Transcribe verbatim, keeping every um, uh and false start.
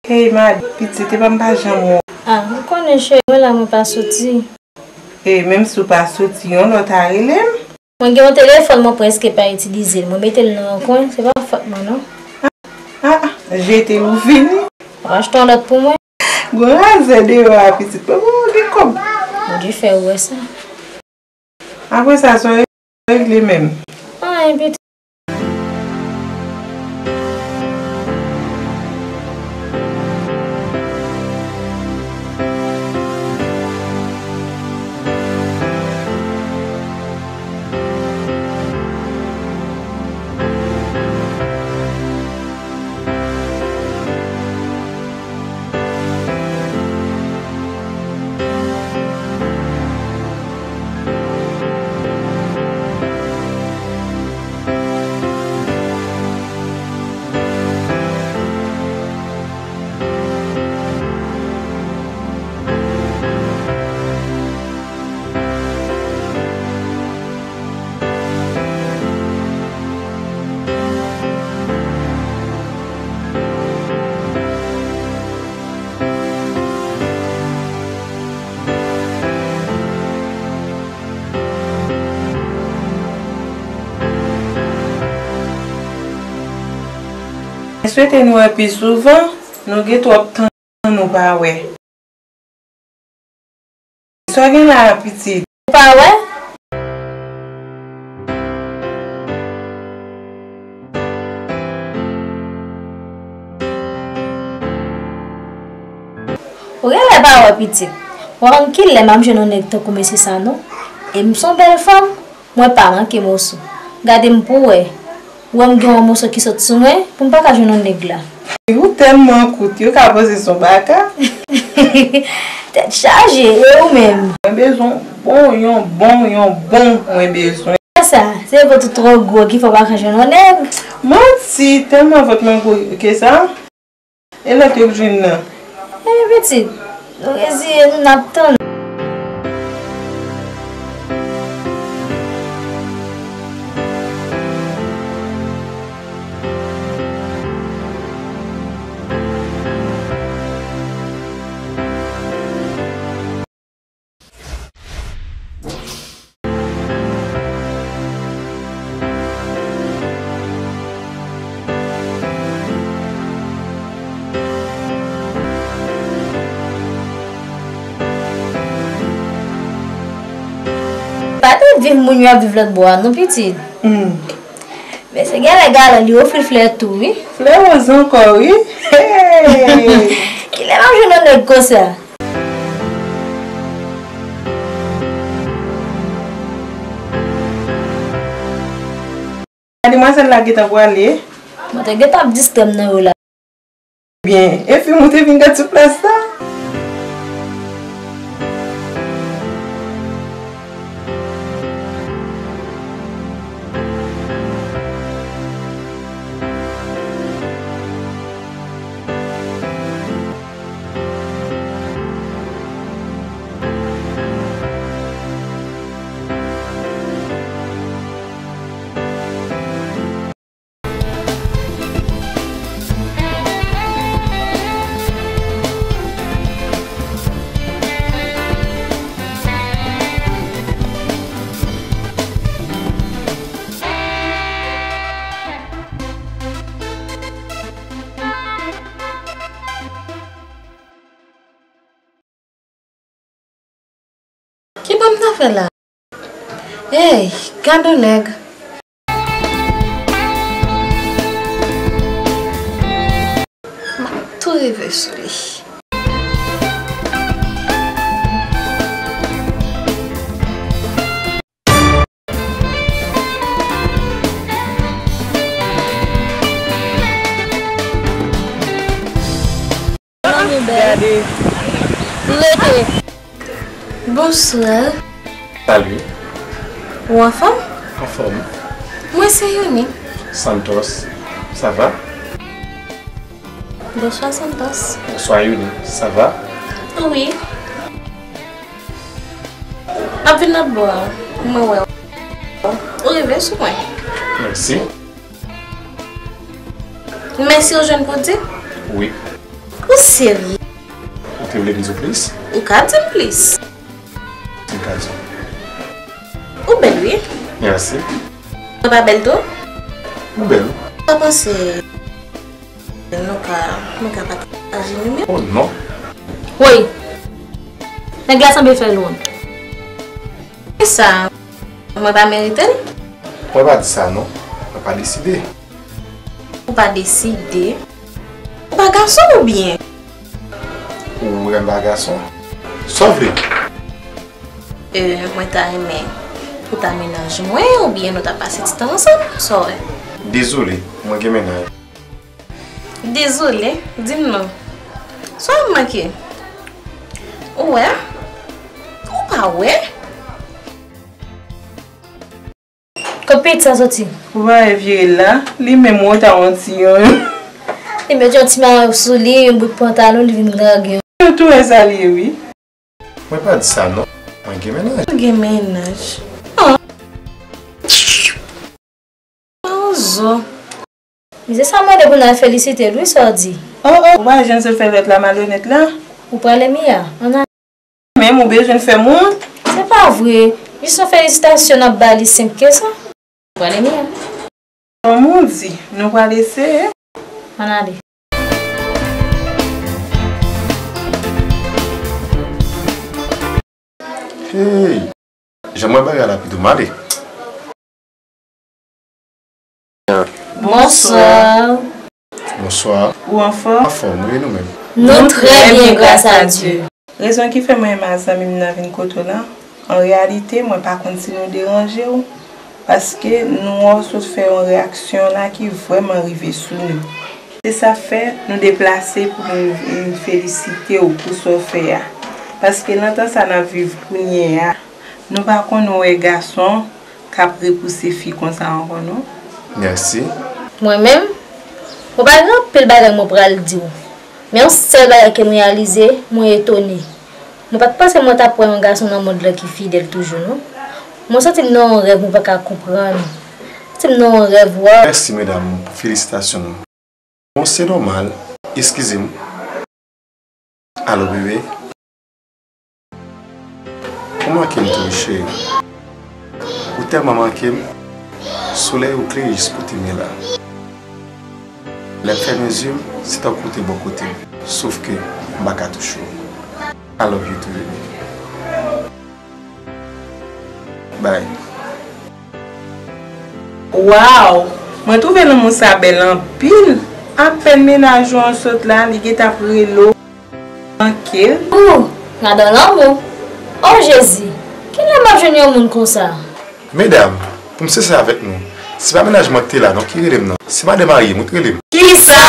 Hey, mad, pitit, epa m pa janm wè w. Ah, ou konnen cheri, mwen la, mwen pa soti. E menm si w pa soti, yon lè w ta rele m. Mwen gen yon telefòn, mwen prèske pa itilize l. Mwen mete l nan yon kwen, se pa fòt mwen, non. Ah, ah, jete l ou fini. W achte yon lòt pou mwen. Gon razè deyò a, pitit. Mwen, mwen gen kòb. Bondye fè ou wè sa. Apre sa, sa w regle menm? Anyen, pitit. Mwen swete nou wè pi souvan, nou gen twòp tan nou pa wè. Sa w gen la a, pitit? Ou pa wè? Ou genlè pa wè, pitit. Ou konn kilè m ap jwenn yon nèg tankou mesye sa non? E m s on bèl fanm. Mwen pa manke moso. Gade m pou w wè. Ou wè m gen yon moso ki sot sou mwen, pou m pa ka jwenn yon nèg la. Ou tèlman kout, yo ka panse s on baka. Tèt chaje, e ou menm? Mwen bezwen bon, yon bon, yon bon, mwen bezwen. Sa, se vant ou twò gwo ki fè w pa ka jwenn yon nèg. Manti, tèlman vant mwen gwo ke sa. E lòt yo k jwenn nan? Ebyen pitit, nou reziye nou, n ap tann. Pa t ret viv moun yo ap viv lòt bò a non, pitit. Hmm. Men se genlè galan li ofri flè tou, wi. Flè woz ankò, wi. Hey! Kilè m ap jwenn yon nèg konsa? Demwazèl la gentan pwale. Mwen te gentan ap distrè m nan yo la. Byen, e fim ou te vin gad sou plas la? Ki bon m ta fè la? Ey, gad on nèg. M ap tou rive sou li. Gade. Rete. Bonswa. Salut. Ou anfòm? Anfòm. Mwen se Yoni. Santos. Ça va? Bonswa, Santos. Bonswa, Yoni. Ça va? Wi. M ap vin lòt bò a. Mwen wè w. Ou rive sou mwen. Mèsi. Mèsi ou jwenn pou di? Wi. Ou serye? Ou te vle m di w plis? Ou ka di m plis. M ka di w. Ou bèl, wi. Mèsi. Mwen pa bèl tou? Ou bèl. Ou pa panse nou ka, nou ka pataje nimewo? Oh non. Woy! Nèg la sanble fè l wont. Kisa? Mwen pa merite l? Mwen pa di sa non. Mwen pa deside. Ou pa deside? Ou pa gason oubyen? Ou wè m pa gason? Sa w vle? E, mwen ta renmen ou ta mennaj mwen oubyen nou ta pase ti tan ansanm. Sa w wè? Dezole, mwen gen mennaj. Dezole, di m non. Sa w ap manke? Ou wè? Ou pa wè? Kot pitit sa soti? Ou pa wè vire l la? Li menm wont a yon ti yon. Li met yon ti mayo sou li, yon bout pantalon, li vin grangin. Yo tou wè sa li ye, wi. Mwen pa di sa non. Mwen gen mennaj. Ou gen mennaj? Ah. Mawozo. Mizè sa mande pou n al felisite l wi, sa w di? Oh, oh, ou pa janm sot fè lòt la malonèt la? Ou prale Mia? Ann ale. Menm ou bezwen fè m wont? Se pa vre. Jis yon felisitasyon n ap ba li senp ke sa. Ou prale Mia? Kòm ou di, nou pral eseye. Ann ale. Hey! Jan m wè bagay la pito m ale. Bonswa. Bonswa. Ou anfòm? Anfòm, wi, nou menm? Nou trè byen, gras a Dye. Rezon ki fè mwen renmen zanmi m nan vin kote w la, an reyalite, mwen pa konn si nou deranje w, paske nou wè w sot fè yon reyaksyon la ki vrèman rive sou nou. Se sa fè nou deplase pou nou vin felisite w pou sa w fè a. Paske nan tan sa n ap viv kounye a, nou pa konn wè gason k ap repouse fi konsa ankò non. Mèsi. Mwen menm, mwen pa gen anpil bagay mwen pral di w. Men yon sèl bagay ke m reyalize, mwen etone. Mwen pa t panse mwen t ap wè yon gason nan mond lan ki fidèl toujou non. Mwen santi m nan yon rèv mwen pa ka konprann. Santi m nan yon rèv, waw. Mèsi medam pou felisitasyon nou. Bon, se nòmal. Eskize m. Alo, bebe. Ou manke m tou wi, cheri. Ou tèlman manke m. Solèy ou klere jis kote m ye la. Lè m fèmen zye m, se tankou w te bò kote m. Sof ke m pa ka touche w. I love you too, bebe. Bay. Waw! Mwen twouve lanmou sa bèl anpil. Apèn mennaj ou an sot la, li gentan ap rele w. Manke l. Ou, gadan lanmou. Oh Jezi, kilè m ap jwenn yon moun konsa? Medam, pou m sensè avèk nou, se pa mennaj mwen ki te la non ki rele m nan. Se madan marye m wi ki rele m. Kisa?